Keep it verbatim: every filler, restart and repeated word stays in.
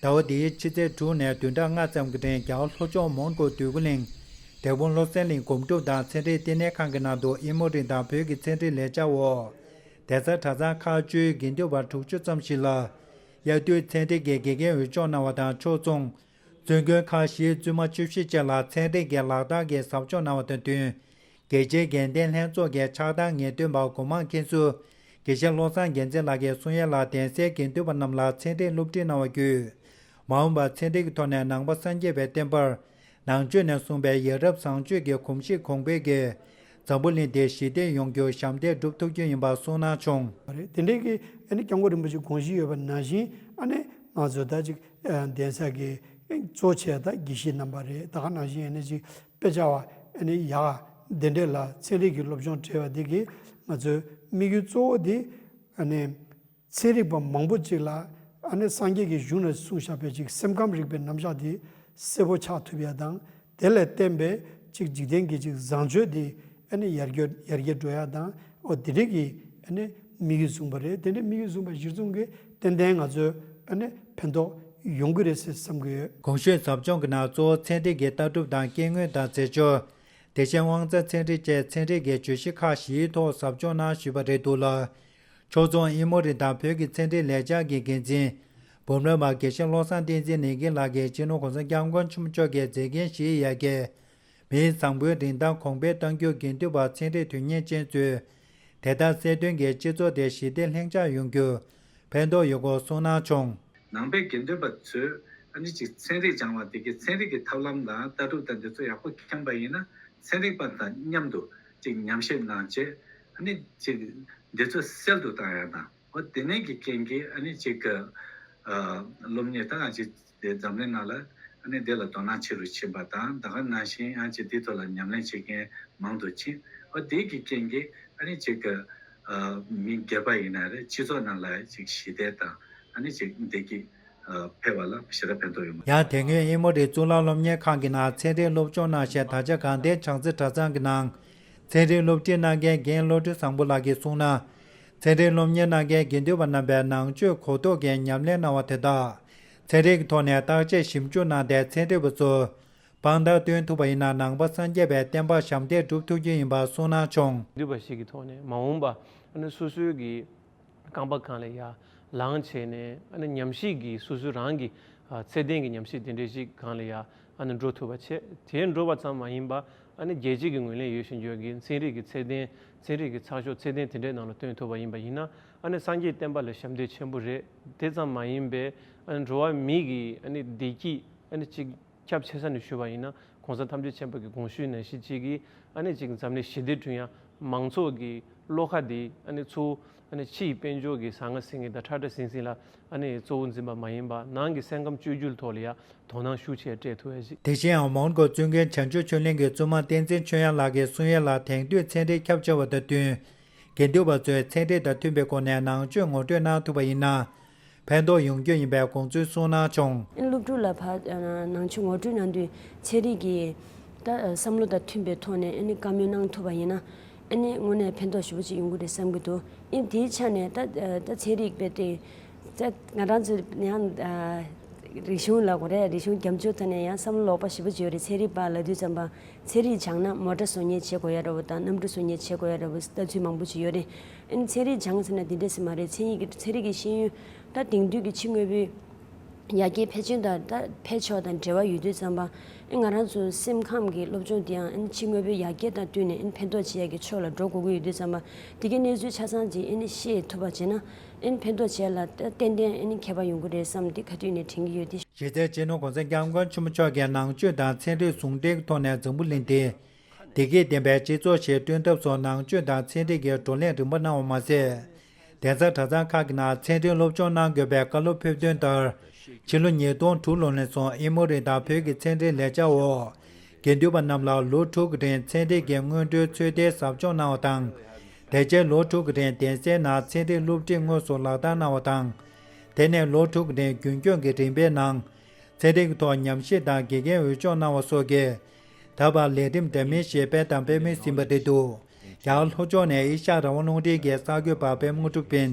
ཟླ་བ་འདིའི་ཕྱི་ཚེས་དྲུག་ནས་བདུན་ཕྲག་ལྔ་ཙམ་གྱི་རིང་རྒྱ་གར་ལྷོ་ཕྱོགས་མོན་གྷོ་འདོད་རྒུ་གླིང་འབྲས་སྤུངས་བློ་གསལ་གླིང་སྒོམ་སྒྲུབ་དང་ཚན་རིག་བསྟི་གནས་ཁང་གི་ནང་དུ་དབྱིན་མོ་རི་དང་བོད་ཀྱི་ཚན་རིག་ལས་འཆར་འོག་གདན་ས་གྲྭ་ཚང་ཁག་བཅུའི་དགེ་འདུན་པ་དྲུག་ཅུ་ཙམ་ཞིག་ལ་དབྱར་དུས་ཚན་རིག་གི་དགེ་རྒན་འོས་སྦྱོང་གནང་བ་དང་ཕྱོགས་མཚུངས། བཙུན་དགོན་ཁག་བཞིའི་བཙུན་མ་བཅུ་བཞི་བཅས་ལ་ཚན་རིག་གི་ལག་རྟགས་ཀྱི་ཟབ་སྦྱོང་གནང་བ་དང་བསྟུན། རྒྱལ་སྤྱིའི་འགན་ལྡན་ལྷན་ཚོགས་ཀྱི་ཕྱག་དང་ངེས་སྟོན་པ་སྒོ་མང་མཁན་ཟུར་དགེ་བཤེས་བློ་བཟང་རྒྱལ་མཚན་ལགས་ཀྱིས་གསུང་ཡ་ལ་གདན་སའི་དགེ་འདུན་པ་རྣམས་ལ་ཚན་རིག་སློབ་ཁྲིད་གནང་བ་བརྒྱུད། མ་འོངས་པར་ཚན་རིག་གི་ཐོག་ནས་ནང་པ་སངས་རྒྱས་པའི་བསྟན་པར་ནང་ཆོས་ནས་གསུངས་པའི་ཡ་རབས་བཟང་སྤྱོད་ཀྱི་གོམས་གཤིས་གོང་འཕེལ་གྱིས་འཛམ་བུ་གླིང་འདི་ཞི་བདེ་ཡོང་རྒྱུར་ཞབས་འདེགས་སྒྲུབ་ཐུབ་རྒྱུ་ཡིན་པ་གསུངས་གནང་བྱུང་། རེད། དེ་འདྲའི་གི་ཨ་ནི་སྐྱབས་མགོན་རིན་པོ་ཆེ་དགོངས་གཞི་ཡོད་པ་ནང་བཞིན་ཨ་ནི་ང་ཚོ་ད་ཅིག་གདན་ས་གི་གཙོ་ཆེ་ད་དགེ་བཤེས་རྣམ་པ་རེད། ད་ག་ནང་བཞིན་ཨ་ནི་ཅིག་དཔེ་ཆ་བ་ཨ་ནི་ཡག་དེ་འདྲས་ལ་ཚན་རིག་གི་སློབ་སྦྱོང་སྤྲད་པ་དེ་གིས་ང་ཚོའི་དམིགས་ཡུལ་གཙོ་བོ་དེ་ཨ་ནི་ཚན་རིག་པ་མང་པོ་ཅིག་ལ་ཨ་ནི་སངས་རྒྱས་ཀྱི་གཞུང་ནས་གསུངས་བཞག་པའི་ཅིག་སེམས་ཁམས་རིག་པའི་རྣམ་གཞག་དེ་གསལ་པོ་ཆགས་ཐུབ་ཡ་དང་། དེ་ལས་བརྟེན་པའི་ཅིག་འཇིག་རྟེན་གྱི་ཅིག་བཟང་སྤྱོད་དེ་ཨ་ནི་ཡར་རྒྱས་ཡར་རྒྱས་འགྲོ་ཡ་དང་། འོ་དེ་རིགས་ཀྱི་ཨ་ནི་དམིགས་ཡུལ་བཟུང་པ་རེད། དེ་འདྲའི་དམིགས་ཡུལ་བཟུང་པ་གཞིར་བཟུང་གིས་ཏན་ཏན་ང་ཚོས་ཨ་ནི་ཕན་ཐོགས་ཡོང་གི་རེད་ཟེར་བསམ་གྱི་ཡོད། གོང་ཞུས་ཟབ་སྦྱོང་གི་ནང་གཙོ་བོ་ཚན་རིག་གི་ལྟ་གྲུབ་དང་སྐྱེ་དངོས་དང་རྫས་སྦྱོར། དེ་བཞིན་དབང་རྩ་ཚན་རིག་བཅས་ཚན་རིག་གི་བརྗོད་གཞི་ཁག་བཞིའི་ཐོག་ཟབ་སྦྱོང་གནང་ཞུས་པ་རེད་འདུག་ལ། ཕྱོགས་མཚུངས་དབྱིན་མོ་རི་དང་བོད་ཀྱི་ཚན་རིག་ལས་འཆར་གྱི་འགན་འཛིན་འབུམ་རམས་པ་དགེ་བཤེས་བློ་བཟང་བསྟན་འཛིན་ནེ་གིན་ལགས་ཀྱིས་སྤྱི་ནོར་གོང་ས་སྐྱབས་མགོན་ཆེན་པོ་མཆོག་གི་མཛད་འགན་བཞེས་ཡ་གི་མིའི་བཟང་པོའི་རིན་ཐང་གོང་འཕེལ་གཏང་རྒྱུར་དགེ་འདུན་པ་ཚན་རིག་དོན་གཉེར་ཅན་ཚོས་དེ་ལྟར་གསལ་སྟོན་གྱིས་སྤྱི་ཚོགས་དེ་ཞི་བདེ་ལྷིང་འཇགས་ཡོང་རྒྱུར་ཕན་ཐོགས་ཡོད་སྐོར་གསུངས་གནང་བྱུང་། ནང་པའི་དགེ་འདུན་པ་ཚོས་ཨ་ནི་ཅིག་ཚན་རིག་སྦྱང་བ་དེ་གའི་ཚན་རིག་གི་ཐབས་ལམ་དང་ལྟ་གྲུབ་དང་འདི་ཚོ་ཡག་པོ་མཁྱེན་པ་ཡིན་ན་ཚན་རིག་པ་དང་མཉམ་དུ་ཅིག་ཉམས་ཞིབ་གནང་བྱས་ཨ་ནི་ཅིག་འདི་ཚོ་གསལ་དུ་བཏང་ཡ་དང་། འོ་དེ་ནས་ཀྱི་རྐྱེན་གྱིས་ཨ་ནི་ཅིག་གི་ཨ་སློབ་གཉེར་ད་ང་ཅིག་དེ་འཛམ་གླིང་ནང་ལ་ཨ་ནི་དེ་ལ་དོ་སྣང་ཆེ་རུ་ཕྱིན་པ་དང་། ད་ག་ནང་བཞིན་ཨ་ཅིག་དེ་ཐོག་ལ་ཉམས་ལེན་བྱེད་མཁན་མང་དུ་ཕྱིན། འོ་དེ་གི་རྐྱེན་གྱིས་ཨ་ནི་ཅིག་གི་ཨ་མི་སྒེར་པ་ཡིན་ན་རེད། སྤྱི་ཚོགས་ནང་ལ་ཅིག་ཞི་བདེ་དང་ཨ་ནི་ཅིག་བདེ་སྐྱིད་ཨ་འཕེལ་བ་ལ་ཞེ་དྲག་ཕན་ཐོགས་ཡོང་གི་ཡང་དེ་སྔོན་དབྱིན་མོ་རི་གཙུག་ལག་སློབ་གཉེར་ཁང་གི་ནང་ཚན་རིག་སློབ་སྦྱོང་གནང་བཞིན་ད་ཆ་དགའ་ལྡན་བྱང་རྩེ་གྲྭ་ཚང་གི་ནང་ཚན་རིག་སློབ་ཁྲིད་གནང་མཁན་རྒན་བློ་གྲོས་བཟང་པོ་ལགས་ཀྱིས་གསུངས་ན། ཚན་རིག་སློབ་གཉེར་གནང་མཁན་དགེ་འདུན་པ་རྣམ་པས་ནང་ཆོས་གོ་རྟོགས་ཀྱི་ཉམས་ལེན་གནང་བ་དེ་དག་ཚན་རིག་གི་ཐོག་ནས་བརྟག་དཔྱད་ཞིབ་འཇུག་གནང་སྟེ་ཚན་རིག་པ་ཚོར་དཔང་རྟགས་སྟོན་ཐུབ་པ་ཡིན་ན་ནང་པ་སངས་རྒྱས་པའི་བསྟན་པར་ཞབས་འདེགས་སྒྲུབ་ཐུབ་རྒྱུ་ཡིན་པ་གསུངས་གནང་བྱུང་། འདུས་པ་ཞིག་གི་ཐོག་ནས་མ་འོངས་པ་ཨ་ནི་སོ་སོའི་གི་རྐང་པ་སྒང་ལ་ཡ་ལངས་བྱས་ནས་ཨ་ནི་ཉམས་ཞིབ་ཀྱི་སོ་སོའི་རང་གི་ཨ་ཚད་ལྡན་གྱི་ཉམས་ཞིབ་དེ་འདྲ་ཞིག་སྒང་ལ་ཡ་ཨ་ནི་འགྲོ་ཐུབ་པ་བྱས། དེ་འགྲོ་བ་ཙམ་མ་ཡིན་པ་ཨ་ནི་རྒྱལ་སྤྱི་གི་ངོས་ལེན་ཡོད་བཞིན་ཡོད་ཀྱི་ཚན་རིག་གི་ཚད་ལྡན་ཚན་རིག་གི་ཚགས་ཤོག་ཚད་ལྡན་དེ་འདྲའི་ནང་ལ་བཏོན་ཐུབ་པ་ཡིན་པ་ཡིན་ན་ཨ་ནི་སངས་རྒྱས་བསྟན་པ་ལ་ཞབས་འདེགས་ཆེན་པོ་རེད། དེ་ཙམ་མ་ཡིན་པའི་ཨ་ནི་འགྲོ་བ་མི་གི་ཨ་ནི་བདེ་སྐྱིད་ཨ་ནི་གཅིག་ཁྱབ་ཆེ་ས་ནས་ཞུས་པ་ཡིན་ན་གོང་ས་ཐམས་ཅད་མཁྱེན་པ་གི་དགོངས་ཞུའི་ནང་བཞིན་གཅིག་གིས་ཨ་ནི་གཅིག་འཛམ་གླིང་ཞི་བདེ་བསྐྲུན་ཡ་མང་ཚོགས་ཀྱི་བློ་ཁ་དེ་ཨ་ནི་ཚུར་ཨ་ནི་ཕྱི་ཡི་དཔལ་འབྱོར་གྱི་ཟང་ངེ་ཟིང་ངེ་དང་ཁྲ་ཁྲ་ཟིང་ཟིང་ལ་ཨ་ནི་གཙོ་བོ་འཛིན་པ་མ་ཡིན་པ་ནང་གི་སེམས་ཁམས་བཅོས་བསྒྱུར་ཐོག་ལ་ཡ་དོ་སྣང་ཤུགས་ཆེ་སྤྲད་ཐུབ་ཡ་ཞིག་དེ་བཞིན་ཡང་མོན་གྷོ་བཙུན་དགོན་བྱང་ཆུབ་ཆོས་གླིང་གི་བཙུན་མ་བསྟན་འཛིན་ཆོས་དབྱངས་ལགས་ཀྱིས་གསུང་ཡ་ལ་དེང་དུས་ཚན་རིག་ཁྱབ་ཆེ་བ་དང་བསྟུན། དགེ་འདུན་པ་ཚོས་ཚན་རིག་དང་མཐུན་པའི་སྒོ་ནས་ནང་ཆོས་ངོ་སྤྲོད་གནང་ཐུབ་པ་ཡིན་ན། ཕན་ཐོགས་ཡོང་རྒྱུ་ཡིན་པའི་དགོངས་ཚུལ་གསུངས་གནང་བྱུང་། ཨ་ནི་སློབ་ཕྲུག་ལ་ཕར་ཨ་ནང་ཆོས་ངོ་སྤྲོད་གནང་དུས་ཚན་རིག་གི་ད་བསམ་བློ་དང་མཐུན་པའི་ཐོག་ནས་ཨ་ནི་བཀའ་མོལ་གནང་ཐུབ་པ་ཡིན་ན་ཨ་ནི་དངོས་གནས་ཕན་ཐོགས་ཞེ་པོ་ཅིག་ཡོང་གི་རེད་བསམ་གྱི་འདུག་ཨ་ནི་དེའི་ཆ་ནས་ད་ད་ཚན་རིག་པའི་སྟེང་ད་ང་རང་ཚོ་ཡང་རིག་གཞུང་ལ་གོ་རེད། རིག་གཞུང་རྒྱབ་སྐྱོར་ཐོག་ནས་ཡང་བསམ་བློ་ལོག་པ་ཞེ་པོ་ཅིག་ཡོད་རེད། ཚན་རིག་པ་ལབ་དུས་ཙམ་པ་ཚན་རིག་སྦྱངས་ན་མོ་ཊ་བཟོ་མཁན་བྱེད་དགོས་ཡ་འདྲ་བོ་དང་གནམ་གྲུ་བཟོ་མཁན་བྱེད་དགོས་ཡ་འདྲ་བོ་ལྟ་ཚུལ་མང་པོ་ཅིག་ཡོད་རེད། ཨ་ནི་ཚན་རིག་སྦྱངས་ཟེར་ན་འདི་འདྲས་ཟེར་མ་རེད། ཚན་རིག་གི་ཚན་རིག་གི་ཤེས་ཡོན་ད་དེང་དུས་ཀྱི་ཕྱི་དངོས་པོའི་ཡར་རྒྱས་འཕེལ་ཕྱིན་དང་ད་འཕེལ་ཕྱོགས་དང་འབྲེལ་བ་ཡོད་དུས་ཙམ་པ་ཨ་ང་རང་ཚོ་སེམས་ཁམས་ཀྱི་སློབ་སྦྱོང་དེའང་ཨ་ཕྱི་དངོས་པོའི་ཡར་རྒྱས་དང་བསྟུན་ནས་ཨ་ཕན་ཐོགས་བྱེད་ཡ་གི་ཕྱོགས་ལ་འགྲོ་དགོས་ཀྱི་ཡོད་དུས་ཙམ་པ་དེ་གའི་གནས་ཚུལ་ཆ་ཚང་ཅིག་ཨ་ཤེས་ཐུབ་པ་བྱས་ན་ཨ་ཕན་ཐོགས་བྱེད་ཡ་ལ་ཏན་ཏན་ཨ་ཁྱད་པར་ཡོང་གི་རེད་བསམ་དེ་ག་དུས་ནས་དྲན་གྱི་ཡོད་དེ། གཞི་རྩའི་སྤྱི་ནོར་༸གོང་ས་༸སྐྱབས་མགོན་ཆེན་པོ་མཆོག་གིས་ནང་ཆོས་དང་ཚན་རིག་ཟུང་འབྲེལ་གྱི་ཐོག་ནས་འཛམ་བུ་གླིང་འདི་བདེ་སྐྱིད་ལྡན་པའི་སྤྱི་ཚོགས་ཤིག་བསྐྲུན་ཐབས་སུ་ནང་ཆོས་དང་ཚན་རིག་གི་བགྲོ་གླེང་རིམ་པ་གནང་བ་མ་ཟད། གདན་ས་གྲྭ་ཚང་ཁག་གི་ནང་ཚན་རིག་སློབ་སྦྱོང་གནང་དགོས་པའི་བཀའ་སློབ་ཕེབས་དོན་ལྟར། ཕྱི་ལོ་ཉིས་སྟོང་དྲུག་ལོ་ནས་བཟུང་དབྱིན་མོ་རི་དང་བོད་ཀྱི་ཚན་རིག་ལས་འཆར་འོག་དགེ་འདུན་པ་རྣམས་ལ་ལོ་དྲུག་གི་རིང་ཚན་རིག་གི་སྔོན་འགྲོའི་ཚོད་ལྟའི་ཟབ་སྦྱོང་གནང་བ་དང་། དེ་རྗེས་ལོ་དྲུག་གི་རིང་གདན་སའི་ནང་ཚན་རིག་སློབ་ཁྲིད་དངོས་སུ་ལག་བསྟར་གནང་བ་དང་། དེ་ནས་ལོ་དྲུག་གི་རིང་རྒྱུན་སྐྱོང་གི་རིམ་པའི་ནང་། ཚན་རིག་གི་ཐོག་ཉམས་ཞིབ་དང་དགེ་རྒན་འོས་སྦྱོང་གནང་བ་སོགས་ཀྱིས། ད་བར་ལས་རིམ་འདྲ་མིན་ཞིག་སྤེལ་དང་སྤེལ་མུས་ཡིན་པ་རེད་འདུག་རྒྱ་གར་ལྷོ་ཕྱོགས་ནས་ཨེ་ཤ་ཡ་རང་དབང་རླུང་འཕྲིན་གྱི་གསར་འགོད་པ་པད་མ་དངོས་གྲུབ་ཡིན།